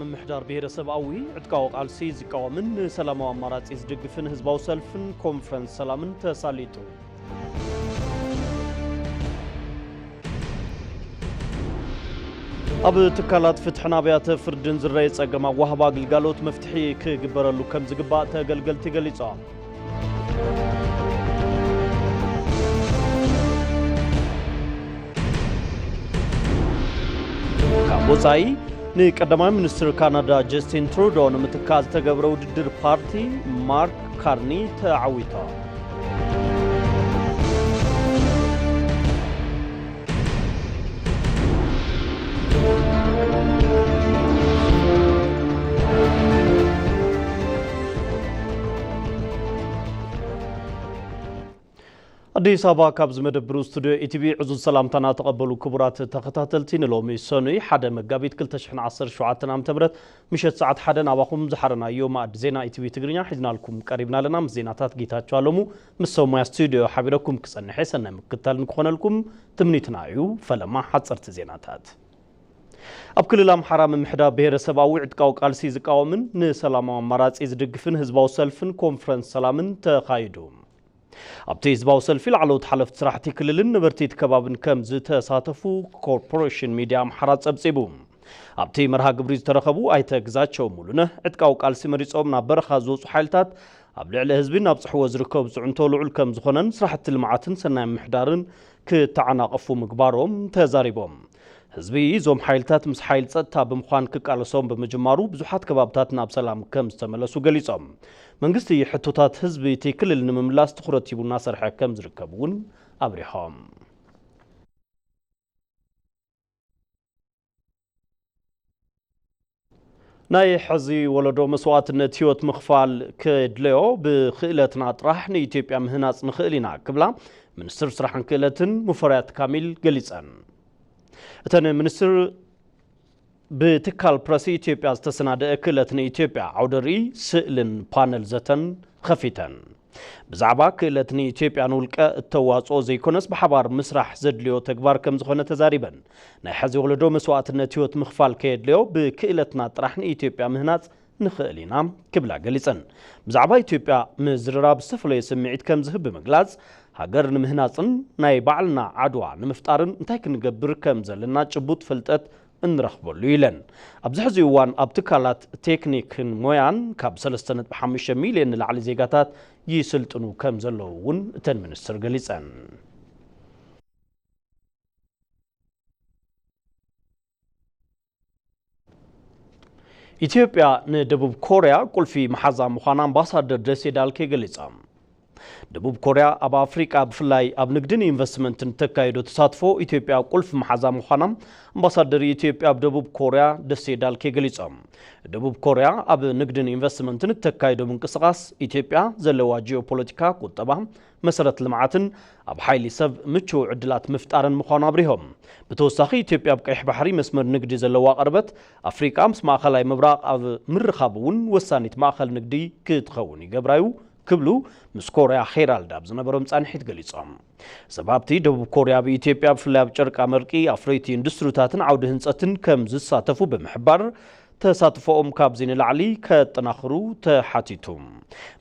ምምሕዳር ብሄረሰብ ኣዊ ዕጥቃዊ ቃልሲ ዝቃወምን ንሰላማዊ ኣማራጺ ዝድግፍን ህዝባዊ ሰልፍን ኮንፈረንስ ሰላምን ተሳሊጡ። ኣብ ትካላት ፍትሕን ኣብያተ ፍርድን ዝረየ ጸገም ኣዋህባ ግልጋሎት መፍትሒ ክግበረሉ ከም ዝግባእ ተገልገልቲ ገሊጾም። ካብ ወጻኢ፣ ንቀዳማይ ሚኒስትር ካናዳ ጀስቲን ትሩዶ ንምትካእ ዝተገብረ ውድድር ፓርቲ ማርክ ካርኒ ተዓዊቶም። ኣዲስ ኣበባ፣ ካብ ዝመደብሩ ስቱድዮ ኢቲቪ ዕዙዝ ሰላምታና ተቐበሉ ክቡራት ተኸታተልቲ። ንሎሚ ሰኑይ ሓደ መጋቢት ክልተ ሽሕን ዓሰርተ ሸውዓተን ዓመተ ምህረት ምሸት ሰዓት ሓደ ናባኹም ዝሓረናዮ መኣዲ ዜና ኢቲቪ ትግርኛ ሒዝናልኩም ቀሪብና ኣለና። ምስ ዜናታት ጌታቸው ኣለሙ ምስ ሰብ ሞያ ስቱድዮ ሓቢረኩም ክጸንሕ እየ። ሰናይ ምክትታል ንክኾነልኩም ትምኒትና እዩ። ፈለማ ሓጸርቲ ዜናታት። ኣብ ክልል ኣምሓራ ምምሕዳር ብሄረሰብ ኣዊ ዕጥቃዊ ቃልሲ ዝቃወምን ንሰላማዊ ኣማራጺ ዝድግፍን ህዝባዊ ሰልፍን ኮንፈረንስ ሰላምን ተኻይዱ። ኣብቲ ህዝባዊ ሰልፊ ላዕለዎት ሓለፍቲ ስራሕቲ ክልልን ነበርቲ እቲ ከባብን ከም ዝተሳተፉ ኮርፖሬሽን ሚድያ ኣምሓራ ጸብጺቡ። ኣብቲ መርሃ ግብሪ ዝተረኸቡ ኣይተ ግዛቸው ሙሉነህ፣ ዕጥቃዊ ቃልሲ መሪጾም ናብ በረኻ ዝወጹ ሓይልታት ኣብ ልዕሊ ህዝቢ እናብጽሕዎ ዝርከቡ ጽዕንቶ ልዑል ከም ዝኾነን ስራሕቲ ልምዓትን ሰናይ ምምሕዳርን ክተዓናቐፉ ምግባሮም ተዛሪቦም። ህዝቢ እዞም ሓይልታት ምስ ሓይሊ ጸጥታ ብምዃን ክቃለሶም ብምጅማሩ ብዙሓት ከባብታት ናብ ሰላም ከም ዝተመለሱ ገሊጾም። መንግስቲ ሕቶታት ህዝቢ እቲ ክልል ንምምላስ ትኹረት ሂቡ እናሰርሐ ከም ዝርከብ እውን ኣብሪሆም። ናይ ሕዚ ወለዶ መስዋእትነት ህይወት ምኽፋል ከድለዮ ብክእለትና ጥራሕ ንኢትዮጵያ ምህናጽ ንኽእል ኢና ክብላ ሚኒስትር ስራሕን ክእለትን ሙፈሪያት ካሚል ገሊጸን። እተን ሚኒስትር ብትካል ፕረስ ኢትዮጵያ ዝተሰናደአ ክእለት ንኢትዮጵያ ዓውደ ርእይ ስእልን ፓነል ዘተን ከፊተን። ብዛዕባ ክእለት ንኢትዮጵያ ንውልቀ እተዋጽኦ ዘይኮነስ ብሓባር ምስራሕ ዘድልዮ ተግባር ከም ዝኾነ ተዛሪበን። ናይ ሕዚ ወለዶ መስዋእትነት ህይወት ምኽፋል ከየድልዮ ብክእለትና ጥራሕ ንኢትዮጵያ ምህናጽ ንኽእል ኢና ክብላ ገሊጸን። ብዛዕባ ኢትዮጵያ ምዝርራብ ዝተፈለየ ስምዒት ከም ዝህብ ብምግላጽ፣ ሃገር ንምህናጽን ናይ ባዕልና ዓድዋ ንምፍጣርን እንታይ ክንገብር ከም ዘለና ጭቡጥ ፍልጠት እንረኽበሉ ኢለን። ኣብዚ ሕዚ እዋን ኣብ ትካላት ቴክኒክን ሞያን ካብ ሰለስተ ነጥቢ ሓሙሽተ ሚልዮን ንላዕሊ ዜጋታት ይስልጥኑ ከም ዘለዉ እውን እተን ሚኒስትር ገሊጸን። ኢትዮጵያ ንደቡብ ኮርያ ቁልፊ መሓዛ ምዃና ኣምባሳደር ደሴ ዳልኬ ገሊጻ። ደቡብ ኮርያ ኣብ ኣፍሪቃ ብፍላይ ኣብ ንግድን ኢንቨስትመንትን እተካይዶ ተሳትፎ ኢትዮጵያ ቁልፊ መሓዛ ምዃና ኣምባሳደር ኢትዮጵያ ኣብ ደቡብ ኮርያ ደሴ ዳልኬ ገሊጾም። ደቡብ ኮርያ ኣብ ንግድን ኢንቨስትመንትን እተካይዶ ምንቅስቓስ ኢትዮጵያ ዘለዋ ጂኦፖለቲካ፣ ቁጠባ፣ መሰረት ልምዓትን ኣብ ሓይሊ ሰብ ምቹው ዕድላት ምፍጣርን ምዃኑ ኣብሪሆም። ብተወሳኺ ኢትዮጵያ ኣብ ቀይሕ ባሕሪ መስመር ንግዲ ዘለዋ ቅርበት ኣፍሪቃ ምስ ማእኸላይ ምብራቕ ኣብ ምርኻብ እውን ወሳኒት ማእኸል ንግዲ ክትኸውን ይገብራዩ ክብሉ ምስ ኮርያ ሄራልድ ኣብ ዝነበሮም ጻንሒት ገሊጾም። ሰብ ሃብቲ ደቡብ ኮርያ ኣብ ኢትዮጵያ ብፍላይ ኣብ ጨርቃ መርቂ፣ ኣፍረይቲ ኢንዱስትሪታትን ዓውዲ ህንጸትን ከም ዝሳተፉ ብምሕባር፣ ተሳትፎኦም ካብዚ ንላዕሊ ከጠናኽሩ ተሓቲቱ።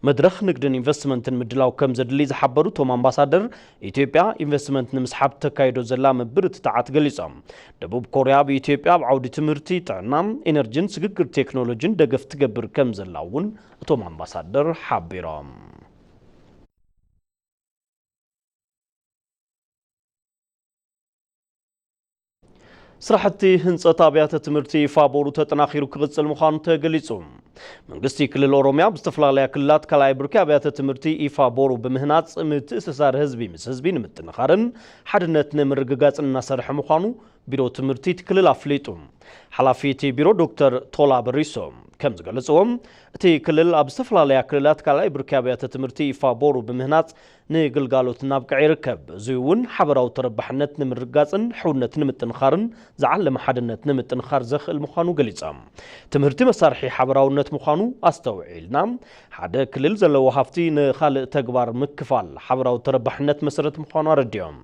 መድረኽ ንግድን ኢንቨስትመንትን ምድላው ከም ዘድሊ ዝሓበሩ እቶም ኣምባሳደር፣ ኢትዮጵያ ኢንቨስትመንት ንምስሓብ ተካይዶ ዘላ ምብርትታዓት ገሊጾም። ደቡብ ኮርያ ኣብ ኢትዮጵያ ኣብ ዓውዲ ትምህርቲ፣ ጥዕና፣ ኢነርጂን ስግግር ቴክኖሎጂን ደገፍ ትገብር ከም ዘላ እውን እቶም ኣምባሳደር ሓቢሮም። ስራሕቲ ህንፀት ኣብያተ ትምህርቲ ኢፋ ቦሩ ተጠናኺሩ ክቕፅል ምዃኑ ተገሊፁ። መንግስቲ ክልል ኦሮሚያ ኣብ ዝተፈላለያ ክልላት ካልኣይ ብርኪ ኣብያተ ትምህርቲ ኢፋ ቦሩ ብምህናፅ ምትእስሳር ህዝቢ ምስ ህዝቢ ንምጥንኻርን ሓድነት ንምርግጋፅን እናሰርሐ ምዃኑ ቢሮ ትምህርቲ እቲ ክልል ኣፍሊጡ። ሓላፊ እቲ ቢሮ ዶክተር ቶላ በሪሶ ከም ዝገለፅዎ፣ እቲ ክልል ኣብ ዝተፈላለያ ክልላት ካልኣይ ብርኪ ኣብያተ ትምህርቲ ኢፋ ቦሩ ብምህናፅ ንግልጋሎት እናብቅዐ ይርከብ። እዚ እውን ሓበራዊ ተረባሕነት ንምርጋፅን ሕውነት ንምጥንኻርን ዝዓለመ ሓድነት ንምጥንኻር ዘኽእል ምዃኑ ገሊፆም። ትምህርቲ መሳርሒ ሓበራውነት ምዃኑ ኣስተውዒልና፣ ሓደ ክልል ዘለዎ ሃፍቲ ንኻልእ ተግባር ምክፋል ሓበራዊ ተረባሕነት መሰረት ምዃኑ ኣረዲኦም።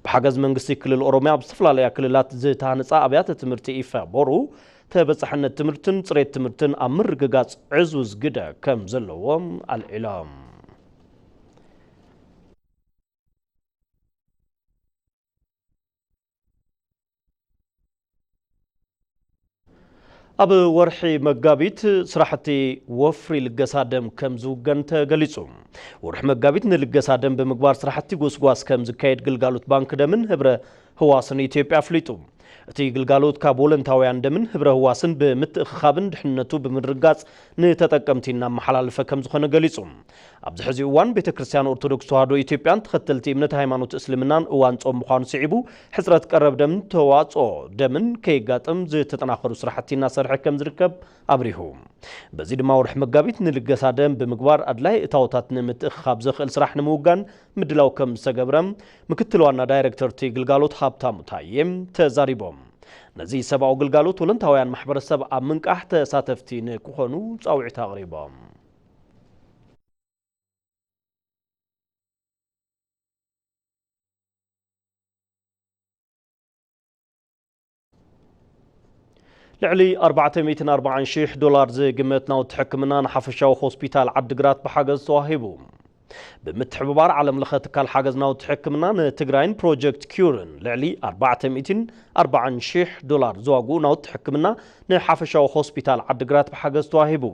ብሓገዝ መንግስቲ ክልል ኦሮሚያ ኣብ ዝተፈላለያ ክልላት ዝተሃነፃ ኣብያተ ትምህርቲ ኢፋ ቦሩ ተበጻሕነት ትምህርትን ጽሬት ትምህርትን ኣብ ምርግጋጽ ዕዙዝ ግደ ከም ዘለዎም ኣልዒሎም። ኣብ ወርሒ መጋቢት ስራሕቲ ወፍሪ ልገሳ ደም ከም ዝውገን ተገሊጹ። ወርሒ መጋቢት ንልገሳ ደም ብምግባር ስራሕቲ ጎስጓስ ከም ዝካየድ ግልጋሎት ባንክ ደምን ህብረ ህዋስን ኢትዮጵያ ኣፍሊጡ። እቲ ግልጋሎት ካብ ወለንታውያን ደምን ህብረ ህዋስን ብምትእኽኻብን ድሕንነቱ ብምርጋጽ ንተጠቀምቲ እናመሓላለፈ ከም ዝኾነ ገሊጹ። ኣብዚ ሕዚ እዋን ቤተ ክርስቲያን ኦርቶዶክስ ተዋህዶ ኢትዮጵያን ተኸተልቲ እምነት ሃይማኖት እስልምናን እዋን ጾም ምዃኑ ስዒቡ ሕጽረት ቀረብ ደምን ተዋጽኦ ደምን ከየጋጥም ዝተጠናኸሩ ስራሕቲ እናሰርሐ ከም ዝርከብ ኣብሪሁ። በዚ ድማ ወርሒ መጋቢት ንልገሳ ደም ብምግባር ኣድላይ እታወታት ንምትእኽኻብ ዘኽእል ስራሕ ንምውጋን ምድላው ከም ዝተገብረ ምክትል ዋና ዳይሬክተር እቲ ግልጋሎት ሃብታሙ ታዬ ተዛሪቦም። ነዚ ሰብኣዊ ግልጋሎት ወለንታውያን ማሕበረሰብ ኣብ ምንቃሕ ተሳተፍቲ ንክኾኑ ጻውዒት ኣቕሪቦም። ልዕሊ ኣርባዕተ ሚእትን ኣርባዓን ሺሕ ዶላር ዝግመት ናውቲ ሕክምና ንሓፈሻዊ ሆስፒታል ዓድግራት ብሓገዝ ተዋሂቡ። ብምትሕብባር ዓለም ለኸ ትካል ሓገዝ ናውቲ ሕክምና ንትግራይን ፕሮጀክት ኪዩርን ልዕሊ ኣርባዕተ ሚእትን ኣርባዓን ሺሕ ዶላር ዝዋግኡ ናውቲ ሕክምና ንሓፈሻዊ ሆስፒታል ዓድግራት ብሓገዝ ተዋሂቡ።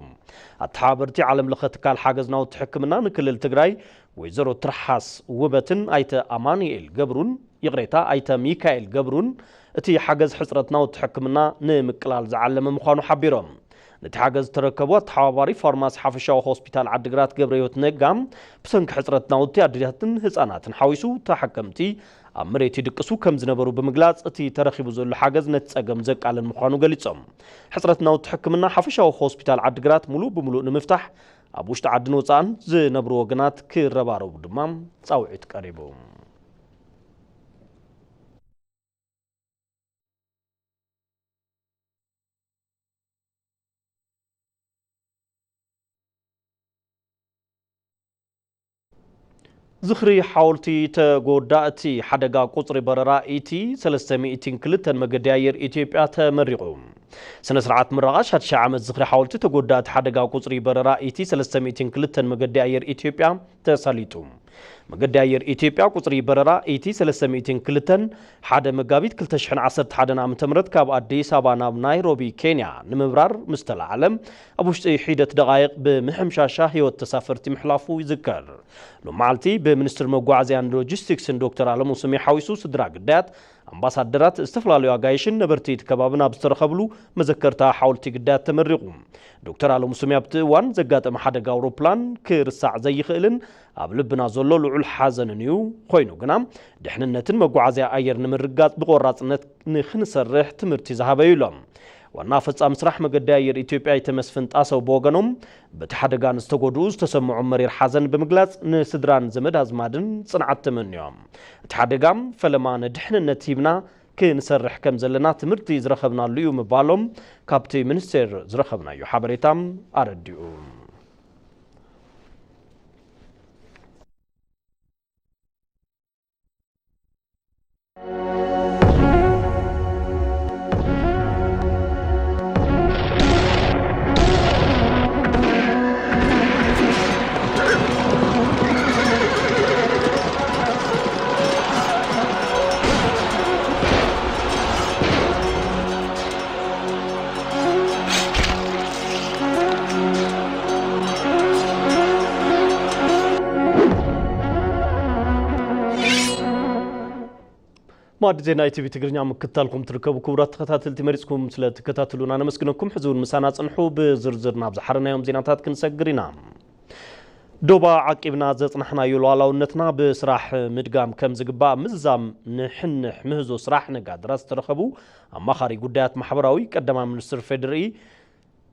ኣተሓባበርቲ ዓለም ለኸ ትካል ሓገዝ ናውቲ ሕክምና ንክልል ትግራይ ወይዘሮ ትርሓስ ውበትን ኣይተ ኣማኑኤል ገብሩን፣ ይቕሬታ፣ ኣይተ ሚካኤል ገብሩን፣ እቲ ሓገዝ ሕጽረት ናውቲ ሕክምና ንምቅላል ዝዓለመ ምዃኑ ሓቢሮም። ነቲ ሓገዝ ዝተረከቡ ኣተሓባባሪ ፋርማሲ ሓፈሻዊ ሆስፒታል ዓድግራት ገብረ ህይወት ነጋ፣ ብሰንኪ ሕጽረት ናውቲ ኣዴታትን ህጻናትን ሓዊሱ ተሓከምቲ ኣብ መሬት ይድቅሱ ከም ዝነበሩ ብምግላጽ፣ እቲ ተረኺቡ ዘሎ ሓገዝ ነቲ ጸገም ዘቃልል ምዃኑ ገሊጾም። ሕጽረት ናውቲ ሕክምና ሓፈሻዊ ሆስፒታል ዓድግራት ሙሉእ ብምሉእ ንምፍታሕ ኣብ ውሽጢ ዓድን ወጻእን ዝነብሩ ወገናት ክረባረቡ ድማ ጻውዒት ቀሪቡ። ዝኽሪ ሓወልቲ ተጎዳእቲ ሓደጋ ቁጽሪ በረራ ኢቲ ሰለስተ ሚእትን ክልተን መገዲ ኣየር ኢትዮጵያ ተመሪቑ። ስነ ስርዓት ምረቓ ሻድሻይ ዓመት ዝኽሪ ሓወልቲ ተጎዳእቲ ሓደጋ ቁጽሪ በረራ ኢቲ ሰለስተ ሚእትን ክልተን መገዲ ኣየር ኢትዮጵያ ተሳሊጡ። መገዲ ኣየር ኢትዮጵያ ቁጽሪ በረራ ኢቲ ሰለስተ ሚእትን ክልተን ሓደ መጋቢት ክልተ ሽሕን ዓሰርተ ሓደን ዓመተ ምህረት ካብ ኣዲስ ኣበባ ናብ ናይሮቢ ኬንያ ንምብራር ምስ ተላዓለ፣ ኣብ ውሽጢ ሒደት ደቓይቕ ብምሕምሻሻ ህይወት ተሳፈርቲ ምሕላፉ ይዝከር። ሎም መዓልቲ ብሚኒስትር መጓዓዝያን ሎጂስቲክስን ዶክተር ኣለሙ ስሜ ሓዊሱ ስድራ ግዳያት፣ ኣምባሳደራት፣ ዝተፈላለዩ ኣጋይሽን ነበርቲ እቲ ከባብን ኣብ ዝተረኸብሉ መዘከርታ ሓወልቲ ግዳያት ተመሪቑ። ዶክተር ኣለሙ ስሜ ኣብቲ እዋን ዘጋጠመ ሓደጋ ኣውሮፕላን ክርሳዕ ዘይኽእልን ኣብ ልብና ዘሎ ልዑል ሓዘንን እዩ። ኮይኑ ግና ድሕንነትን መጓዓዝያ ኣየር ንምርጋጽ ብቆራጽነት ንኽንሰርሕ ትምህርቲ ዝሃበ እዩ ኢሎም። ዋና ፈጻሚ ስራሕ መገዲ ኣየር ኢትዮጵያ ኣይተ መስፍን ጣሰው ብወገኖም፣ በቲ ሓደጋ ንዝተጎድኡ ዝተሰምዖም መሪር ሓዘን ብምግላጽ፣ ንስድራን ዘመድ ኣዝማድን ጽንዓት ተመንዮም። እቲ ሓደጋ ፈለማ ንድሕንነት ሂብና ክንሰርሕ ከም ዘለና ትምህርቲ ዝረኸብናሉ እዩ ምባሎም ካብቲ ሚኒስቴር ዝረኸብናዮ ሓበሬታ ኣረዲኡ። መኣዲ ዜና ኢቲቪ ትግርኛ ምክትታልኩም ትርከቡ ክቡራት ተኸታተልቲ፣ መሪጽኩም ስለ ትከታተሉና ነመስግነኩም። ሕዚ እውን ምሳና ጽንሑ። ብዝርዝር ናብ ዝሓረናዮም ዜናታት ክንሰግር ኢና። ዶባ ዓቂብና ዘጽናሕናዮ ሉዓላውነትና ብስራሕ ምድጋም ከም ዝግባእ ምዝዛም ንሕንሕ ምህዞ ስራሕ ነጋድራ ዝተረኸቡ ኣማኻሪ ጉዳያት ማሕበራዊ ቀዳማይ ሚኒስትር ፌዴሪኢ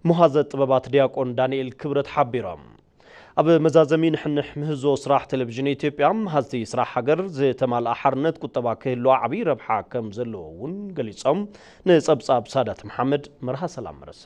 ሙሃዘ ጥበባት ዲያቆን ዳንኤል ክብረት ሓቢሮም። ኣብ መዛዘሚ ንሕንሕ ምህዞ ስራሕ ቴሌቪዥን ኢትዮጵያ፣ መሃዝቲ ስራሕ ሃገር ዝተማልኣ ሓርነት ቁጠባ ክህልዋ ዓብዪ ረብሓ ከም ዘለዎ እውን ገሊጾም። ንጸብጻብ ሳዳት መሓመድ፣ መርሃ ሰላም መረሳ።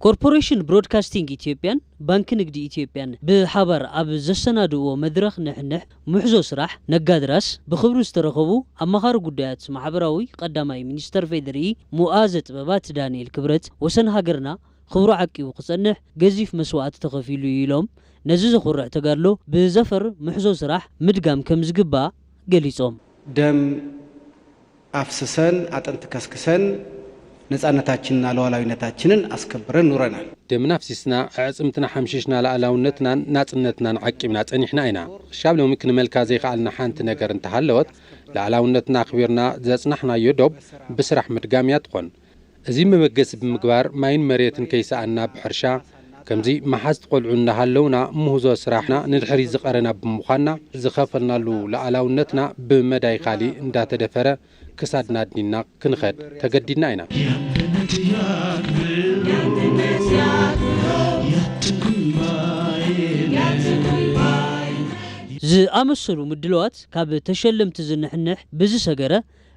ኮርፖሬሽን ብሮድካስቲንግ ኢትዮጵያን ባንኪ ንግዲ ኢትዮጵያን ብሓባር ኣብ ዘሰናድእዎ መድረኽ ንሕንሕ ምሕዞ ስራሕ ነጋድራስ ብኽብሪ ዝተረኸቡ ኣማኻሪ ጉዳያት ማሕበራዊ ቀዳማይ ሚኒስተር ፌዴሪ ሙኣዘ ጥበባት ዳንኤል ክብረት፣ ወሰን ሃገርና ክብሩ ዓቂቡ ክጸንሕ ገዚፍ መስዋእቲ ተኸፊሉ እዩ ኢሎም፣ ነዚ ዘኹርዕ ተጋድሎ ብዘፈር ምሕዞ ስራሕ ምድጋም ከም ዝግባእ ገሊጾም። ደም ኣፍስሰን ኣጥንቲ ከስክሰን ነፃነታችንና ሉዓላዊነታችንን ኣስከብረን ኑረናል። ደምና ኣፍሲስና፣ ኣዕፅምትና ሓምሺሽና፣ ሉዓላውነትናን ናፅነትናን ዓቂብና ፀኒሕና ኢና። ክሻብ ሎሚ ክንመልካ ዘይከኣልና ሓንቲ ነገር እንተሃለወት፣ ሉዓላውነትና ኣኽቢርና ዘፅናሕናዮ ዶብ ብስራሕ ምድጋም እያ ትኾን። እዚ መበገሲ ብምግባር ማይን መሬትን ከይሰኣንና ብሕርሻ፣ ከምዚ መሓዝቲ ቆልዑ እንዳሃለውና ምህዞ ስራሕና ንድሕሪት ዝቐረና ብምዃንና ዝኸፈልናሉ ሉዓላውነትና ብመዳይ ካሊእ እንዳተደፈረ ክሳድና ኣድኒና ክንኸድ ተገዲድና ኢና። ዝኣመሰሉ ምድለዋት ካብ ተሸለምቲ ዝንሕንሕ ብዝሰገረ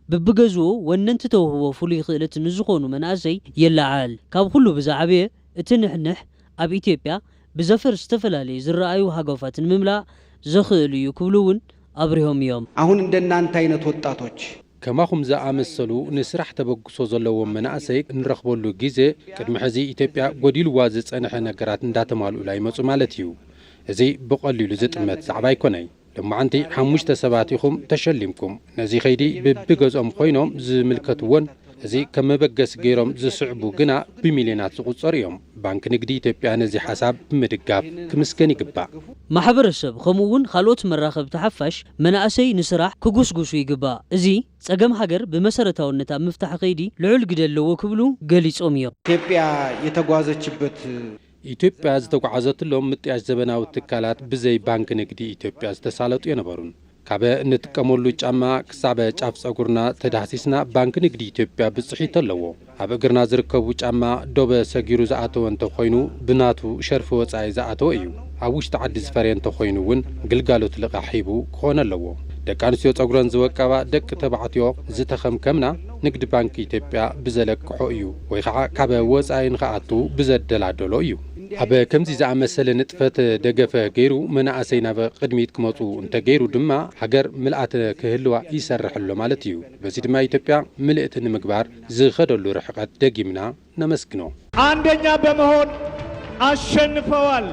ብብገዝኡ ወነንቲ ተውህቦ ፍሉይ ክእለት ንዝኾኑ መናእሰይ የለዓዕል። ካብ ኩሉ ብዝዓበየ እቲ ንሕንሕ ኣብ ኢትዮጵያ ብዘፈር ዝተፈላለዩ ዝረኣዩ ሃጓፋት ንምምላእ ዘኽእል እዩ ክብሉ እውን ኣብሪሆም እዮም። አሁን እንደናንተ አይነት ወጣቶች ከማኹም ዝኣመሰሉ ንስራሕ ተበግሶ ዘለዎም መናእሰይ እንረኽበሉ ግዜ ቅድሚ ሕዚ ኢትዮጵያ ጎዲልዋ ዝጸንሐ ነገራት እንዳተማልኡላ ይመጹ ማለት እዩ። እዚ ብቐሊሉ ዝጥመት ዛዕባ ኣይኮነይ። ሎማዓንቲ ሓሙሽተ ሰባት ኢኹም ተሸሊምኩም። ነዚ ኸይዲ ብብገዝኦም ኮይኖም ዝምልከትዎን እዚ ከም መበገሲ ገይሮም ዝስዕቡ ግና ብሚልዮናት ዝቑጸሩ እዮም። ባንኪ ንግዲ ኢትዮጵያ ነዚ ሓሳብ ብምድጋፍ ክምስገን ይግባእ። ማሕበረሰብ ከምኡ እውን ካልኦት መራኸብቲ ሓፋሽ መናእሰይ ንስራሕ ክጉስጉሱ ይግባእ። እዚ ጸገም ሃገር ብመሰረታውነት ኣብ ምፍታሕ ከይዲ ልዑል ግደ ኣለዎ ክብሉ ገሊጾም እዮም። ኢትዮጵያ የተጓዘችበት ኢትዮጵያ ዝተጓዓዘትሎም ምጥያሽ ዘበናዊ ትካላት ብዘይ ባንኪ ንግዲ ኢትዮጵያ ዝተሳለጡ የነበሩን። ካብ እንጥቀመሉ ጫማ ክሳብ ጫፍ ጸጉርና ተዳህሲስና ባንኪ ንግዲ ኢትዮጵያ ብጽሒት ኣለዎ። ኣብ እግርና ዝርከቡ ጫማ ዶበ ሰጊሩ ዝኣተወ እንተኾይኑ ብናቱ ሸርፊ ወጻኢ ዝኣተወ እዩ። ኣብ ውሽጢ ዓዲ ዝፈረየ እንተኾይኑ እውን ግልጋሎት ልቓሕ ሂቡ ክኾን ኣለዎ። ደቂ ኣንስትዮ ጸጉረን ዝወቀባ፣ ደቂ ተባዕትዮ ዝተኸምከምና ንግዲ ባንኪ ኢትዮጵያ ብዘለቅሖ እዩ ወይ ከዓ ካብ ወጻኢ ንኽኣቱ ብዘደላደሎ እዩ። ኣብ ከምዚ ዝኣመሰለ ንጥፈት ደገፈ ገይሩ መናእሰይ ናብ ቅድሚት ክመፁ እንተገይሩ ድማ ሃገር ምልኣተ ክህልዋ ይሰርሕ ኣሎ ማለት እዩ። በዚ ድማ ኢትዮጵያ ምልእቲ ንምግባር ዝኸደሉ ርሕቐት ደጊምና ነመስግኖ። አንደኛ በመሆን አሸንፈዋል።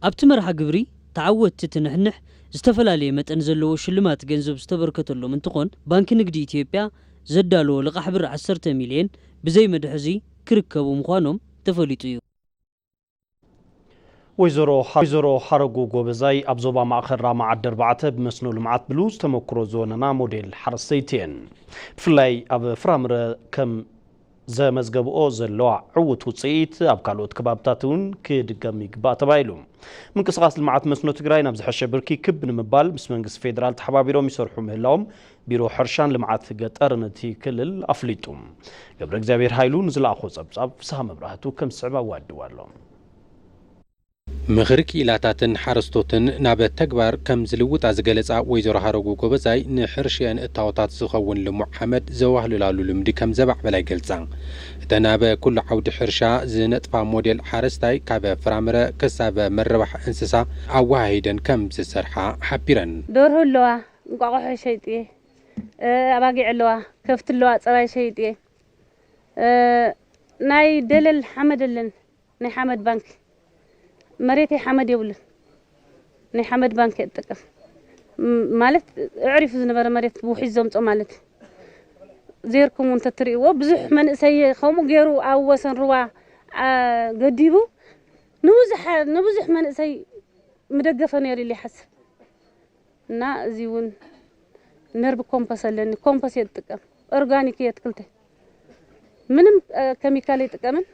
ኣብቲ መርሃ ግብሪ ተዓወትቲ ትንሕንሕ ዝተፈላለየ መጠን ዘለዎ ሽልማት ገንዘብ ዝተበርከተሎም እንትኾን ባንኪ ንግዲ ኢትዮጵያ ዘዳለዎ ልቓሕ ብር ዓሰርተ ሚልዮን ብዘይ መድሐዚ ክርከቡ ምዃኖም ተፈሊጡ እዩ። ወይዘሮ ሓ- ወይዘሮ ሓረጉ ጎበዛይ ኣብ ዞባ ማእኸል ራማ ዓዲ ኣርባዕተ ብመስኖ ልምዓት ብሉፅ ተመክሮ ዝወነና ሞዴል ሓረስተይቲ እየን። ብፍላይ ኣብ ፍራምረ ከም ዘመዝገብኦ ዘለዋ ዕዉት ውፅኢት ኣብ ካልኦት ከባብታት እውን ክድገም ይግባእ ተባሂሉ። ምንቅስቓስ ልምዓት መስኖ ትግራይ ናብ ዝሐሸ ብርኪ ክብ ንምባል ምስ መንግስቲ ፌዴራል ተሓባቢሮም ይሰርሑ ምህላዎም ቢሮ ሕርሻን ልምዓት ገጠርን እቲ ክልል ኣፍሊጡ። ገብረ እግዚኣብሔር ሃይሉ ንዝለኣኾ ጸብጻብ ፍስሃ መብራህቱ ከም ዝስዕብ ኣዋድዋ ኣሎ። ምኽሪ ክኢላታትን ሓረስቶትን ናብ ተግባር ከም ዝልውጣ ዝገለጻ ወይዘሮ ሃረጉ ጎበዛይ ንሕርሽአን እታወታት ዝኸውን ልሙዕ ሓመድ ዘዋህልላሉ ልምዲ ከም ዘባዕበላ ይገልጻ። እተን ኣብ ኩሉ ዓውዲ ሕርሻ ዝነጥፋ ሞዴል ሓረስታይ ካብ ፍራምረ ክሳብ መረባሕ እንስሳ ኣወሃሂደን ከም ዝሰርሓ ሓቢረን። ደርሁ ኣለዋ፣ እንቋቑሖ ሸይጥየ፣ ኣባጊዕ ኣለዋ፣ ከፍቲ ኣለዋ፣ ጸባይ ሸይጥየ። ናይ ደለል ሓመድ ኣለን፣ ናይ ሓመድ ባንክ መሬተይ ሓመድ የብሉን። ናይ ሓመድ ባንክ እየ እጥቀም። ማለት ኣዕሪፉ ዝነበረ መሬት ብውሒድ ዘምጾ ማለት እዩ። ዜርኩም እውን ተትርእይዎ ብዙሕ መንእሰይ ከምኡ ገይሩ ኣብ ወሰን ሩባ ገዲቡ ንብዙሕ መንእሰይ ምደገፈ ነይሩ ኢለ ይሓስብ። እና እዚ እውን ነርብ ኮምፖስ ኣለኒ። ኮምፖስ እየ ዝጥቀም። ኦርጋኒክ እየ ኣትክልተይ። ምንም ከሚካል ኣይጥቀምን።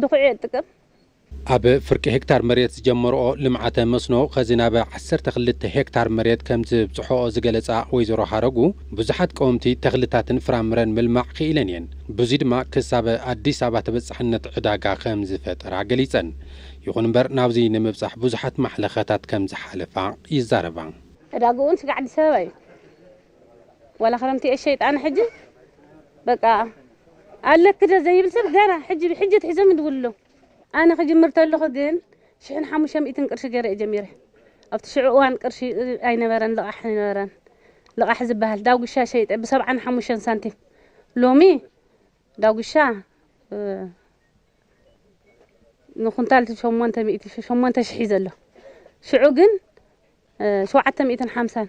ድኹዒ እየ ዝጥቀም። ኣብ ፍርቂ ሄክታር መሬት ዝጀመርኦ ልምዓተ መስኖ ኸዚ ናብ ዓሰርተ ክልተ ሄክታር መሬት ከም ዝብፅሖኦ ዝገለፃ ወይዘሮ ሃረጉ፣ ብዙሓት ቀወምቲ ተኽልታትን ፍራምረን ምልማዕ ክኢለን እየን። ብዙይ ድማ ክሳብ ኣዲስ ኣበባ ተበፃሕነት ዕዳጋ ከም ዝፈጠራ ገሊፀን። ይኹን እምበር ናብዚ ንምብፃሕ ብዙሓት ማሕለኸታት ከም ዝሓለፋ ይዛረባ። ዕዳግኡ እውን ስጋዕ ኣዲስ ኣበባ እዩ። ዋላ ክረምቲ እየ ሸይጣን ሕጂ በቃ ኣለኪ ዶ ዘይብል ሰብ ገና ሕጂ ብሕጂ ኣትሒዞም ይድውሉ ኣለዉ። ኣነ ክጅምር ተለኹ ግን ሽሕን ሓሙሽተ ሚእትን ቅርሺ ገይረ እየ ጀሚረ። ኣብቲ ሽዑ እዋን ቅርሺ ኣይነበረን፣ ልቓሕ ኣይነበረን። ልቓሕ ዝበሃል ዳጉሻ ሸይጠ ብሰብዓን ሓሙሽተን ሳንቲም። ሎሚ ዳጉሻ፣ እ፣ ንኹንታል ሸሞንተ ሚእቲ፣ ሸሞንተ ሽሕ እዩ ዘሎ። ሽዑ ግን፣ እ፣ ሸውዓተ ሚእትን ሓምሳን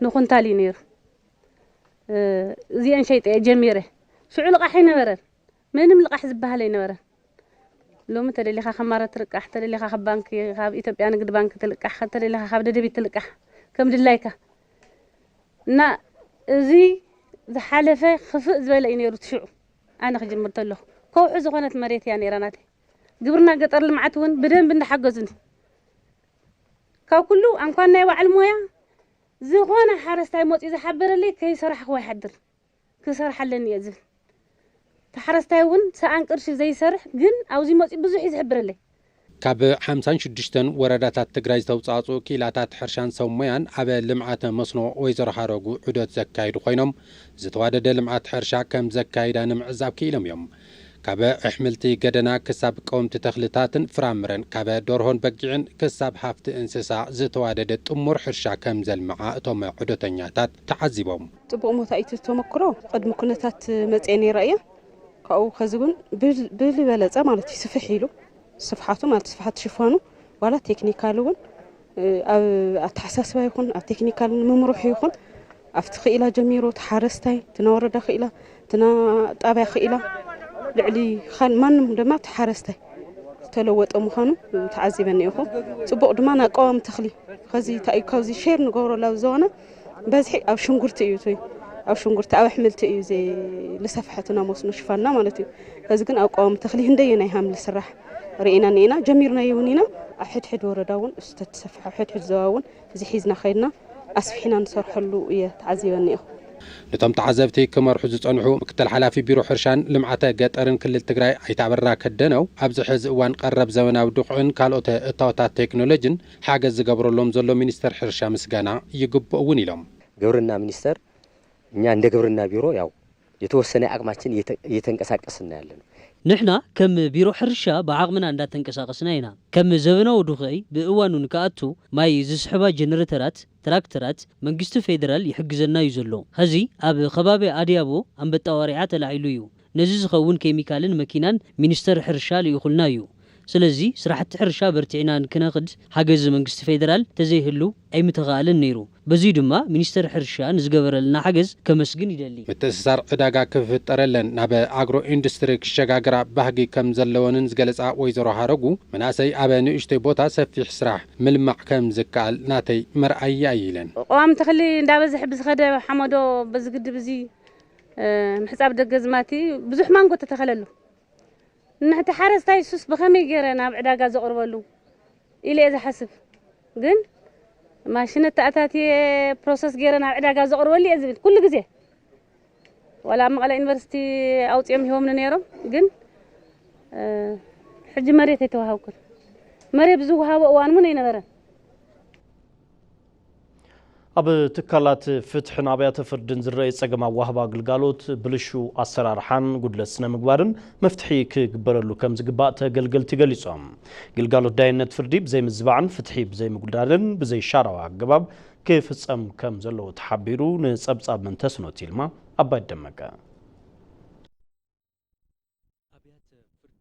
ንኹንታል እዩ ነይሩ። እ፣ እዚአን ሸይጠ እየ ጀሚረ። ሽዑ ልቓሕ ኣይነበረን። ምንም ልቓሕ ዝበሃል ኣይነበረን። ሎሚ ተደሊኻ ካብ ማረት ትልቃሕ፣ ተደሊኻ ካብ ባንክ፣ ካብ ኢትዮጵያ ንግድ ባንክ ትልቃሕ፣ ተደሊኻ ካብ ደደቢት ትልቃሕ፣ ከም ድላይካ። እና እዚ ዝሓለፈ ክፍእ ዝበለ እዩ ነይሩ እቲ ሽዑ። ኣነ ክጅምር ተለኹ ከውሒ ዝኾነት መሬት እያ ነይራ ናተይ። ግብርና ገጠር ልምዓት እውን ብደንብ እንዳሓገዙኒ። ካብ ኩሉ ኣንኳን ናይ ባዕል ሞያ ዝኾነ ሓረስታይ መፂኡ ዝሓበረለይ ከይሰራሕኹ ኣይሓድር። ክሰርሕ ኣለኒ እየ ዝብል። እቲ ሓረስታይ እውን ሰኣን ቅርሺ ዘይሰርሕ ግን ኣብዚ መፂኡ ብዙሕ እዩ ዝሕብረለይ። ካብ ሓምሳን ሽዱሽተን ወረዳታት ትግራይ ዝተውፃእፅኡ ክኢላታት ሕርሻን ሰብ ሞያን ኣብ ልምዓተ መስኖ ወይዘሮ ሃረጉ ዑደት ዘካየዱ ኮይኖም፣ ዝተዋደደ ልምዓት ሕርሻ ከም ዘካይዳ ንምዕዛብ ክኢሎም እዮም። ካብ ኣሕምልቲ ገደና ክሳብ ቀወምቲ ተኽልታትን ፍራምረን፣ ካብ ደርሆን በጊዕን ክሳብ ሃፍቲ እንስሳ ዝተዋደደ ጥሙር ሕርሻ ከም ዘልምዓ እቶም ዑደተኛታት ተዓዚቦም። ጽቡቕ ሞታ እዩ እቲ ተመክሮ። ቅድሚ ኩነታት መጽኤ ነይረ እየ። ካብኡ ከዚ እውን ብል-፣ ብልበለጸ ማለት እዩ ስፍሕ ኢሉ፣ ስፍሓቱ ማለት ስፍሓት ሽፋኑ ዋላ ቴክኒካል እውን፣ እ፣ ኣብ ኣተሓሳስባ ይኹን ኣብ ቴክኒካል ንምምርሑ ይኹን ኣብቲ ክኢላ ጀሚሩ፣ እቲ ሓረስታይ፣ እቲ ናይ ወረዳ ክኢላ፣ እቲ ናይ ጣብያ ክኢላ፣ ልዕሊ ካል-፣ ማንም ድማ እቲ ሓረስታይ ዝተለወጠ ምዃኑ ተዓዚበ እኒኤኹ። ጽቡቕ ድማ ናይ ቀዋሚ ተኽሊ፣ ከዚ እንታይ እዩ፣ ካብዚ ሼር ንገብረሉ ኣብዚ ዞና በዝሒ ኣብ ሽንጉርቲ እዩ፣ እቲ ኣብ ሽንጉርቲ፣ ኣብ ኣሕምልቲ እዩ እዚ ልሰፍሐ እቲ ናይ መስኖ ሽፋንና ማለት እዩ። ከዚ ግን ኣብ ቀዋሚ ተኽሊ ህንደየናይ ሃም ልስራሕ ርኢና እኒኤና፣ ጀሚርናዮ እውን ኢና። ኣብ ሕድሕድ ወረዳ እውን እሱ ተትሰፍሐ፣ ኣብ ሕድሕድ ዞባ እውን እዚ ሒዝና ከይድና ኣስፊሕና ንሰርሐሉ እየ ተዓዚበ እኒኤኹ። ነቶም ተዓዘብቲ ክመርሑ ዝጸንሑ ምክትል ሓላፊ ቢሮ ሕርሻን ልምዓተ ገጠርን ክልል ትግራይ ኣይተ ኣበራ ከደነው፣ ኣብዚ ሕዚ እዋን ቀረብ ዘመናዊ ድኹዕን ካልኦት እታወታት ቴክኖሎጂን ሓገዝ ዝገብረሎም ዘሎ ሚኒስተር ሕርሻ ምስጋና ይግብኦ እውን ኢሎም። ግብርና ሚኒስተር እኛ እንደ ግብርና ቢሮ ያው የተወሰነ አቅማችን እየተ-፣ እየተንቀሳቀስን ያለ ነው። ንሕና ከም ቢሮ ሕርሻ ብዓቕምና እንዳተንቀሳቐስና ኢና። ከም ዘበናዊ ድኹዒ ብእዋኑ ንክኣቱ ማይ ዝስሕባ ጀነሬተራት፣ ትራክተራት፣ መንግስቲ ፌደራል ይሕግዘና እዩ ዘሎ። ሐዚ ኣብ ከባቢ ኣድያቦ ኣንበጣ ዋሪዓ ተላዒሉ እዩ። ነዚ ዝኸውን ኬሚካልን መኪናን ሚኒስተር ሕርሻ ልኢኹልና እዩ። ስለዚ ስራሕቲ ሕርሻ በርቲዕና ንክነኽድ ሓገዝ መንግስቲ ፌደራል ተዘይህሉ ኣይምተኻእለን ነይሩ። በዚ ድማ ሚኒስተር ሕርሻ ንዝገበረልና ሓገዝ ከመስግን ይደሊ። ምትእስሳር ዕዳጋ ክፍጠረለን ናብ ኣግሮ ኢንዱስትሪ ክሸጋግራ ባህጊ ከም ዘለወንን ዝገለጻ ወይዘሮ ሃረጉ፣ መናእሰይ ኣብ ንእሽተይ ቦታ ሰፊሕ ስራሕ ምልማዕ ከም ዝከኣል ናተይ መርኣያ እዩ ኢለን። ቀዋሚ ተኽሊ እንዳበዝሐ ብዝኸደ ሓመዶ በዚ ግድብ እዚ፣ እ፣ ምሕጻብ ደገ ዝማቲ ብዙሕ ማንጎ ተተኸለሉ። ንሕቲ ሓረስታይ ሱስ ብኸመይ ገይረ ናብ ዕዳጋ ዘቕርበሉ ኢለ እየ ዝሓስብ። ግን ማሽነት ተኣታትየ ፕሮሰስ ገይረ ናብ ዕዳጋ ዘቕርበሉ እየ ዝብል ኩሉ ግዜ። ዋላ ኣብ መቐለ ዩኒቨርሲቲ ኣውፅኦም ይህቦምኒ ነይሮም። ግን፣ እ፣ ሕጂ መሬት ኣይተዋሃብኩን። መሬት ብዝወሃቦ እዋን እውን ኣይነበረን። ኣብ ትካላት ፍትሕን ኣብያተ ፍርድን ዝረኣይ ጸገም ኣዋህባ ግልጋሎት፣ ብልሹ ኣሰራርሓን ጉድለት ስነ ምግባርን መፍትሒ ክግበረሉ ከም ዝግባእ ተገልገልቲ ገሊጾም። ግልጋሎት ዳይነት ፍርዲ ብዘይምዝባዕን ፍትሒ ብዘይምጉዳልን ብዘይሻራዊ ኣገባብ ክፍጸም ከም ዘለዎ ተሓቢሩ። ንጸብጻብ መንተስኖት ይልማ ኣባይ ደመቀ። ኣብያተ ፍርዲ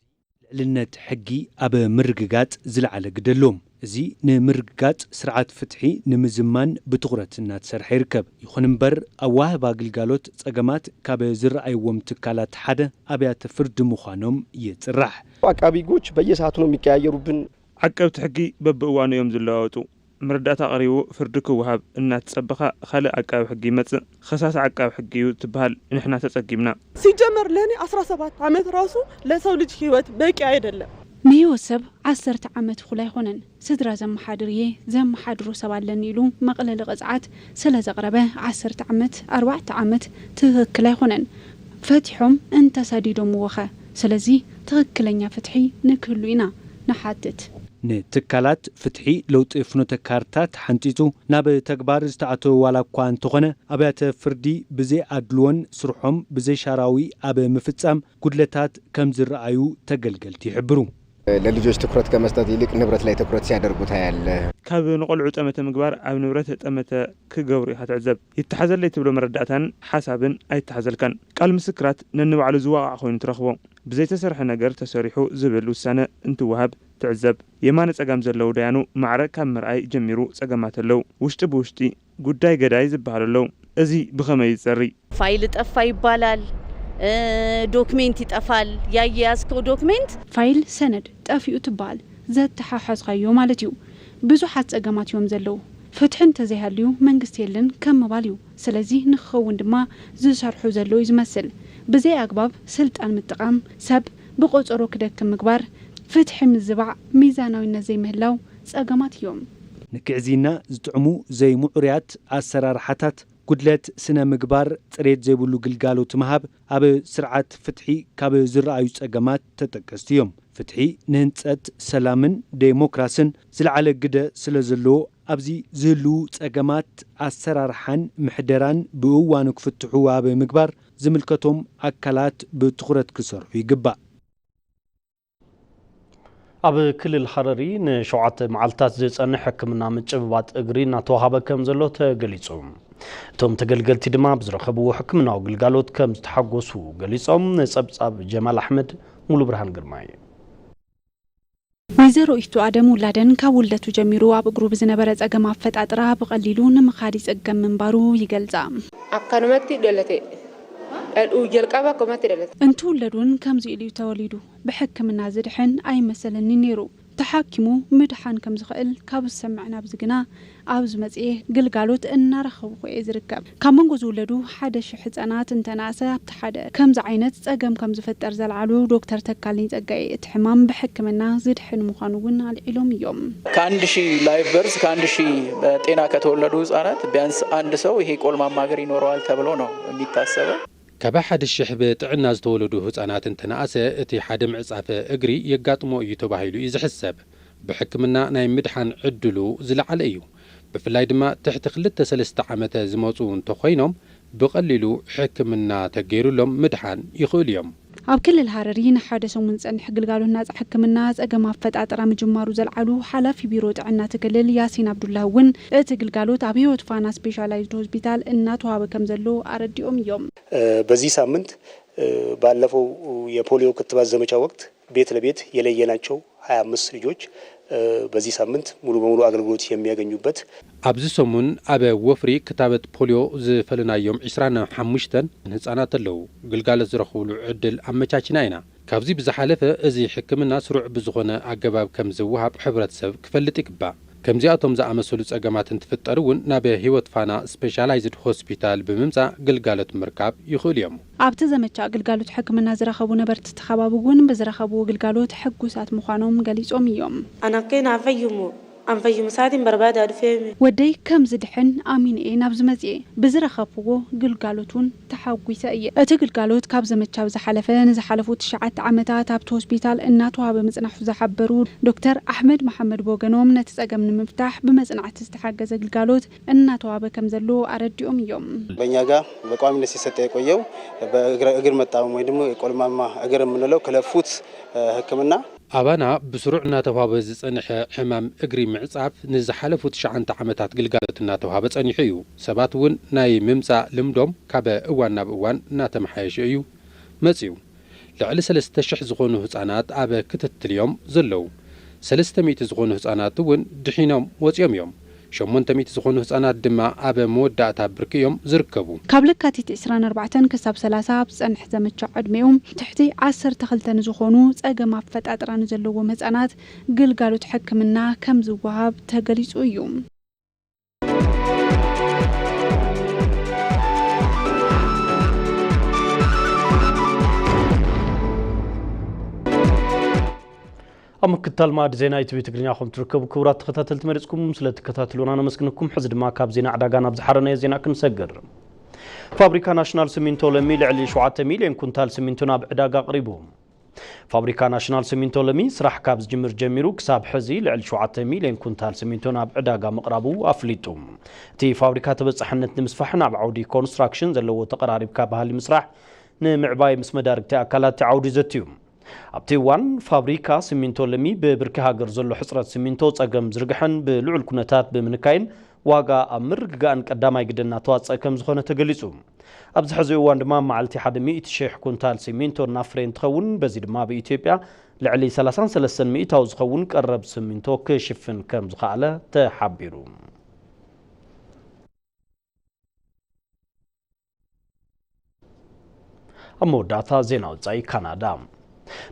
ልዕልነት ሕጊ ኣብ ምርግጋጽ ዝለዓለ ግደ ኣለዎም። እዚ ንምርግጋጽ ስርዓት ፍትሒ ንምዝማን ብትኹረት እናተሰርሐ ይርከብ። ይኹን እምበር፣ ኣዋህባ ግልጋሎት ጸገማት ካብ ዝረኣይዎም ትካላት ሓደ ኣብያተ ፍርዲ ምዃኖም ይጽራሕ። አቃቢ ሕጎች በየሰዓቱ ነው የሚቀያየሩብን። ዓቀብቲ ሕጊ በብእዋኑ እዮም ዝለዋወጡ። መረዳእታ ቀሪቡ ፍርዲ ክወሃብ እናተጸበኻ ካልእ ዓቃቢ ሕጊ ይመጽእ። ኸሳሲ ዓቃቢ ሕጊ እዩ ትበሃል። ንሕና ተጸጊምና። ሲጀመር ለእኔ አስራ ሰባት ዓመት ራሱ ለሰው ልጅ ህይወት በቂ አይደለም። ንህይወት ሰብ ዓሰርተ ዓመት እኹል ኣይኾነን። ስድራ ዘመሓድር እየ፣ ዘመሓድሮ ሰብ ኣለኒ ኢሉ መቕለሊ ቅፅዓት ስለ ዘቕረበ ዓሰርተ ዓመት፣ ኣርባዕተ ዓመት ትኽክል ኣይኾነን። ፈቲሖም እንተሰዲዶምዎ ኸ? ስለዚ ትኽክለኛ ፍትሒ ንክህሉ ኢና ንሓትት። ንትካላት ፍትሒ ለውጢ ፍኖተ ካርታ ተሓንጺጹ ናብ ተግባር ዝተኣተወ ዋላ እኳ እንተኾነ፣ ኣብያተ ፍርዲ ብዘይ ኣድልዎን ስርሖም ብዘይ ሻራዊ ኣብ ምፍጻም ጉድለታት ከም ዝረኣዩ ተገልገልቲ ይሕብሩ። ለልጆች ትኩረት ከመስጠት ይልቅ ንብረት ላይ ትኩረት ሲያደርጉ ታያለ። ካብ ንቆልዑ ጠመተ ምግባር ኣብ ንብረት ጠመተ ክገብሩ ኢኻ ትዕዘብ። ይተሓዘለይ ትብሎ መረዳእታን ሓሳብን ኣይተሓዘልካን። ቃል ምስክራት ነንባዕሉ ዝዋቓዕ ኮይኑ ትረኽቦ። ብዘይተሰርሐ ነገር ተሰሪሑ ዝብል ውሳነ እንትወሃብ ትዕዘብ። የማነ ጸጋም ዘለዉ ዳያኑ ማዕረ ካብ ምርኣይ ጀሚሩ ጸገማት ኣለዉ። ውሽጢ ብውሽጢ ጉዳይ ገዳይ ዝበሃሉ ኣለዉ። እዚ ብኸመይ ይጸሪ? ፋይል ጠፋ ይባላል፣ ዶክሜንት ይጠፋል። ያያያዝከው ዶክሜንት ፋይል ሰነድ ጠፊኡ ትበሃል፣ ዘተሓሓዝካዮ ማለት እዩ። ብዙሓት ጸገማት እዮም ዘለዉ። ፍትሒ እንተዘይሃልዩ መንግስቲ የለን ከም ምባል እዩ። ስለዚ ንክኸውን ድማ ዝሰርሑ ዘለዉ እዩ ዝመስል። ብዘይ ኣግባብ ስልጣን ምጥቓም፣ ሰብ ብቆጸሮ ክደክም ምግባር፣ ፍትሒ ምዝባዕ፣ ሚዛናዊነት ዘይምህላው ጸገማት እዮም። ንግዕዝይና ዝጥዕሙ ዘይምዑርያት ኣሰራርሓታት፣ ጉድለት ስነ ምግባር፣ ጽሬት ዘይብሉ ግልጋሎት ምሃብ ኣብ ስርዓት ፍትሒ ካብ ዝረኣዩ ጸገማት ተጠቀስቲ እዮም። ፍትሒ ንህንጸት ሰላምን ዴሞክራስን ዝለዓለ ግደ ስለ ዘለዎ ኣብዚ ዝህልዉ ጸገማት ኣሰራርሓን ምሕደራን ብእዋኑ ክፍትሑ ኣብ ምግባር ዝምልከቶም ኣካላት ብትኹረት ክሰርሑ ይግባእ። ኣብ ክልል ሃረሪ ንሸውዓተ መዓልታት ዝጸንሕ ሕክምና ምጭብባጥ እግሪ እናተዋሃበ ከም ዘሎ ተገሊጹ። እቶም ተገልገልቲ ድማ ብዝረኸብዎ ሕክምናዊ ግልጋሎት ከም ዝተሓጎሱ ገሊጾም። ጸብጻብ ጀማል ኣሕመድ፣ ሙሉ ብርሃን ግርማይ። ወይዘሮ ኢፍቱ ኣደም ውላደን ካብ ውልደቱ ጀሚሩ ኣብ እግሩ ብዝነበረ ጸገም ኣፈጣጥራ ብቐሊሉ ንምኻድ ይጸገም ምንባሩ ይገልጻ። Akkanumatti dhalate. Dhal'uu jalqaba akkanumatti dhalate. እንትውለድ እውን ከምዚ ኢሉ እዩ ተወሊዱ። ብሕክምና ዝድሕን ኣይመሰለኒ ነይሩ። ተሓኪሙ ምድሓን ከም ዝኽእል ካብ ዝሰምዕ ናብዚ ግና ኣብዚ መጽኤ ግልጋሎት እናረኸብኩ እየ ዝርከብ። ካብ መንጎ ዝውለዱ ሓደ ሽሕ ህጻናት እንተነኣሰ ኣብቲ ሓደ። ከምዚ ዓይነት ጸገም ከም ዝፍጠር ዘልዓሉ ዶክተር ተካልኝ ጸጋዬ፣ እቲ ሕማም ብሕክምና ዝድሕን ምዃኑ እውን ኣልዒሎም እዮም። ከአንድ ሺህ ላይቭ በርዝ፣ ከአንድ ሺህ በጤና ከተወለዱ ህጻናት ቢያንስ አንድ ሰው ይሄ ቆልማማ እግር ይኖረዋል ተብሎ ነው የሚታሰበው። ካብ ሓደ ሽሕ ብጥዕና ዝተወለዱ ህጻናት እንተነኣሰ እቲ ሓደ ምዕጻፈ እግሪ የጋጥሞ እዩ ተባሂሉ እዩ ዝሕሰብ። ብሕክምና ናይ ምድሓን ዕድሉ ዝለዓለ እዩ። ብፍላይ ድማ ትሕቲ ክልተ ሰለስተ ዓመተ ዝመጹ እንተኾይኖም ብቐሊሉ ሕክምና ተገይሩሎም ምድሓን ይኽእሉ እዮም። ኣብ ክልል ሃረሪ ንሓደ ሰሙን ዝጸንሕ ግልጋሎት ናጻ ሕክምና ጸገም ኣፈጣጥራ ምጅማሩ ዘልዓሉ ሓላፊ ቢሮ ጥዕና እቲ ክልል ያሲን ኣብዱላህ እውን እቲ ግልጋሎት ኣብ ህይወት ፋና ስፔሻላይዝድ ሆስፒታል እናተዋሃበ ከም ዘሎ ኣረዲኦም እዮም። በዚህ ሳምንት ባለፈው የፖሊዮ ክትባት ዘመቻ ወቅት ቤት ለቤት የለየናቸው ሃያ አምስት ልጆች በዚህ ሳምንት ሙሉ በሙሉ አገልግሎት የሚያገኙበት። ኣብዚ ሰሙን ኣብ ወፍሪ ክታበት ፖሊዮ ዝፈለናዮም ዕስራን ሓሙሽተን ህጻናት ኣለዉ። ግልጋሎት ዝረኽብሉ ዕድል ኣመቻችና ኢና። ካብዚ ብዝሓለፈ እዚ ሕክምና ስሩዕ ብዝኾነ ኣገባብ ከም ዝወሃብ ሕብረተሰብ ክፈልጥ ይግባእ። ከምዚኣቶም ዝኣመሰሉ ጸገማት እንትፍጠር እውን ናብ ህይወት ፋና ስፔሻላይዝድ ሆስፒታል ብምምጻእ ግልጋሎት ምርካብ ይኽእሉ እዮም። ኣብቲ ዘመቻ ግልጋሎት ሕክምና ዝረኸቡ ነበርቲ እቲ ከባቢ እውን ብዝረኸብዎ ግልጋሎት ሕጉሳት ምዃኖም ገሊጾም እዮም። Anakeen haa fayyumu, an fayyumsaatiin barbaadaa dhufeemi. ወደይ ከም ዝድሕን ኣሚነ እየ ናብዚ መጽኤ። ብዝረኸብዎ ግልጋሎት እውን ተሓጒሰ እየ። እቲ ግልጋሎት ካብ ዘመቻ ብዝሓለፈ ንዝሓለፉ ትሽዓተ ዓመታት ኣብቲ ሆስፒታል እናተዋሃበ ምጽናሑ ዝሓበሩ ዶክተር ኣሕመድ መሓመድ ብወገኖም ነቲ ጸገም ንምፍታሕ ብመጽናዕቲ ዝተሓገዘ ግልጋሎት እናተዋሃበ ከም ዘሎ ኣረዲኦም እዮም። በእኛ ጋር በቋሚነት ሲሰጥ የቆየው በእግር መጣመም ወይ ደግሞ የቆልማማ እግር የምንለው ክለፉት ሕክምና ኣባና ብስሩዕ እናተዋህበ ዝጸንሐ ሕማም እግሪ ምዕጻፍ ንዝሓለፉ ትሽዓተ ዓመታት ግልጋሎት እናተዋህበ ጸኒሑ እዩ። ሰባት እውን ናይ ምምጻእ ልምዶም ካብ እዋን ናብ እዋን እናተመሓየሸ እዩ መጺኡ። ልዕሊ ሰለስተ ሽሕ ዝኾኑ ህጻናት ኣብ ክትትል እዮም ዘለዉ። ሰለስተ ሚእቲ ዝኾኑ ህጻናት እውን ድሒኖም ወጺኦም እዮም። ሸሞንተ ሚእቲ ዝኾኑ ህጻናት ድማ ኣብ መወዳእታ ብርኪ እዮም ዝርከቡ። ካብ ለካቲት ዕስራን ኣርባዕተን ክሳብ ሰላሳ ኣብ ዝጸንሕ ዘመቻ ዕድሜኦም ትሕቲ ዓሰርተ ክልተ ንዝኾኑ ጸገም ኣፈጣጥራ ንዘለዎም ህጻናት ግልጋሎት ሕክምና ከም ዝወሃብ ተገሊጹ እዩ። ኣብ ምክትታል ማዕዲ ዜና ኢቲቪ ትግርኛ ከም ትርከቡ ክቡራት ተኸታተልቲ መሪጽኩም ስለ ትከታተሉና ነመስግነኩም። ሕዚ ድማ ካብ ዜና ዕዳጋ ናብ ዝሓረናዮ ዜና ክንሰግር። ፋብሪካ ናሽናል ሲሚንቶ ለሚ ልዕሊ ሸውዓተ ሚልዮን ኩንታል ሲሚንቶ ናብ ዕዳጋ ኣቕሪቡ። ፋብሪካ ናሽናል ሲሚንቶ ለሚ ስራሕ ካብ ዝጅምር ጀሚሩ ክሳብ ሕዚ ልዕሊ ሸውዓተ ሚልዮን ኩንታል ሲሚንቶ ናብ ዕዳጋ ምቕራቡ ኣፍሊጡ። እቲ ፋብሪካ ተበጻሕነት ንምስፋሕን ኣብ ዓውዲ ኮንስትራክሽን ዘለዎ ተቐራሪብካ ባህሊ ምስራሕ ንምዕባይ ምስ መዳርግቲ ኣካላት እቲ ዓውዲ ዘትዩ። ኣብቲ እዋን ፋብሪካ ሲሚንቶ ለሚ ብብርኪ ሃገር ዘሎ ሕጽረት ሲሚንቶ ጸገም ዝርግሐን ብልዑል ኩነታት ብምንካይን ዋጋ ኣብ ምርግጋእን ቀዳማይ ግደ እናተዋጸአ ከም ዝኾነ ተገሊጹ። ኣብዚ ሕዚ እዋን ድማ ኣብ መዓልቲ ሓደ ሚእቲ ሺሕ ኩንታል ሲሚንቶ እናፍረየ እንትኸውን፣ በዚ ድማ ኣብ ኢትዮጵያ ልዕሊ ሰላሳን ሰለስተን ሚእታዊ ዝኸውን ቀረብ ሲሚንቶ ክሽፍን ከም ዝኸኣለ ተሓቢሩ። ኣብ መወዳእታ ዜና ወጻኢ ካናዳ።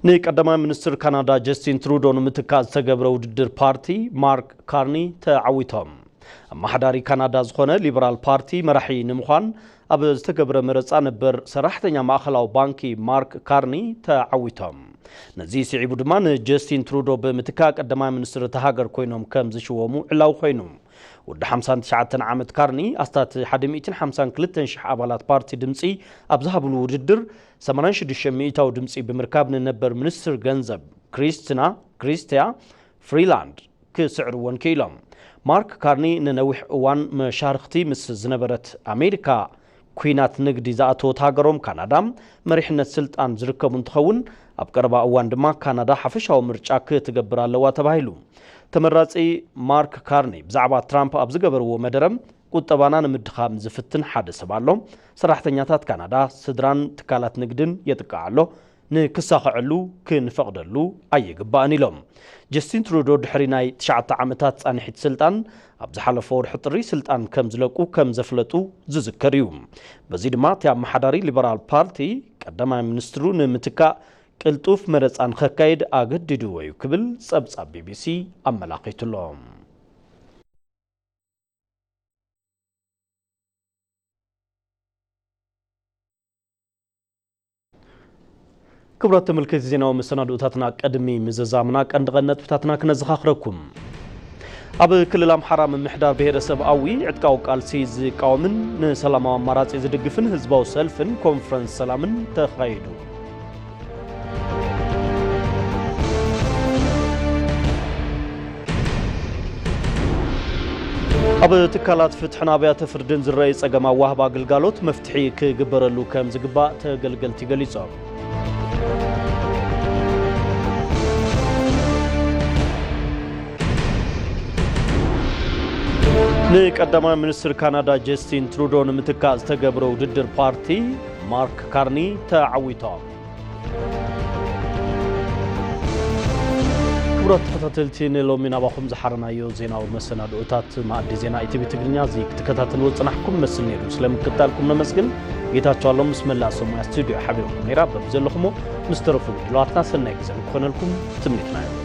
ንቀዳማይ ሚኒስትር ካናዳ ጀስቲን ትሩዶ ንምትካእ ዝተገብረ ውድድር ፓርቲ ማርክ ካርኒ ተዓዊቶም። ኣመሓዳሪ ካናዳ ዝኾነ ሊበራል ፓርቲ መራሒ ንምዃን ኣብ ዝተገብረ መረጻ ነበር ሰራሕተኛ ማእኸላዊ ባንኪ ማርክ ካርኒ ተዓዊቶም። ነዚ ስዒቡ ድማ ንጀስቲን ትሩዶ ብምትካእ ቀዳማይ ሚኒስትር እታ ሃገር ኮይኖም ከም ዝሽወሙ ዕላዊ ኮይኑ። ወዲ ሓምሳን ትሽዓተን ዓመት ካርኒ ኣስታት ሓደ ሚእትን ሓምሳን ክልተን ሽሕ ኣባላት ፓርቲ ድምጺ ኣብ ዝሃብሉ ውድድር ሰማንያን ሽዱሽተ ሚእታዊ ድምጺ ብምርካብ ንነበር ሚኒስትር ገንዘብ ክሪስትና ክሪስቲያ ፍሪላንድ ክስዕርዎን ክኢሎም። ማርክ ካርኒ ንነዊሕ እዋን መሻርኽቲ ምስ ዝነበረት ኣሜሪካ ኩናት ንግዲ ዝኣተወት ሃገሮም ካናዳ መሪሕነት ስልጣን ዝርከቡ እንትኸውን፣ ኣብ ቀረባ እዋን ድማ ካናዳ ሓፈሻዊ ምርጫ ክትገብር ኣለዋ ተባሂሉ። ተመራጺ ማርክ ካርኒ ብዛዕባ ትራምፕ ኣብ ዝገበርዎ መደረ፣ ቁጠባና ንምድኻም ዝፍትን ሓደ ሰብ ኣሎ፣ ሰራሕተኛታት ካናዳ፣ ስድራን ትካላት ንግድን የጥቅዕ ኣሎ፣ ንክሳኸዐሉ ክንፈቕደሉ ኣይግባእን ኢሎም። ጀስቲን ትሩዶ ድሕሪ ናይ ትሽዓተ ዓመታት ጻንሒት ስልጣን ኣብ ዝሓለፈ ወርሒ ጥሪ ስልጣን ከም ዝለቁ ከም ዘፍለጡ ዝዝከር እዩ። በዚ ድማ እቲ ኣመሓዳሪ ሊበራል ፓርቲ ቀዳማይ ሚኒስትሩ ንምትካእ ቅልጡፍ መረጻ ንኸካይድ ኣገዲድዎ እዩ ክብል ጸብጻብ ቢቢሲ ኣመላኺቱሎ። ክቡራት ተመልከቲ ዜናዊ መሰናድኦታትና ቅድሚ ምዝዛምና ቀንዲ ቀንዲ ነጥብታትና ክነዘኻኽረኩም። ኣብ ክልል ኣምሓራ ምምሕዳር ብሄረሰብ ኣዊ ዕጥቃዊ ቃልሲ ዝቃወምን ንሰላማዊ ኣማራጺ ዝድግፍን ህዝባዊ ሰልፍን ኮንፈረንስ ሰላምን ተኻይዱ። ኣብ ትካላት ፍትሕን ኣብያተ ፍርድን ዝረኣይ ጸገም ኣዋህባ ኣገልጋሎት መፍትሒ ክግበረሉ ከም ዝግባእ ተገልገልቲ ገሊጾም። ንቀዳማይ ሚኒስትር ካናዳ ጀስቲን ትሩዶ ንምትካእ ዝተገብረ ውድድር ፓርቲ ማርክ ካርኒ ተዓዊቶም። ክቡራት ተኸታተልቲ፣ ንሎሚ ናባኹም ዝሓረናዮ ዜናዊ መሰናድኦታት መኣዲ ዜና ኢቲቪ ትግርኛ እዚ ክትከታተልዎ ዝጸናሕኩም መስል ነይሩ። ስለምክትታልኩም ነመስግን። ጌታቸው ኣሎም ምስ መላእ ሰሙያ ስቱዲዮ ሓቢርኩም ነይራ። በብዘለኹሞ ምስ ተረፉ ድልዋትና ሰናይ ግዜ ንክኾነልኩም ትምኒትና እዩ።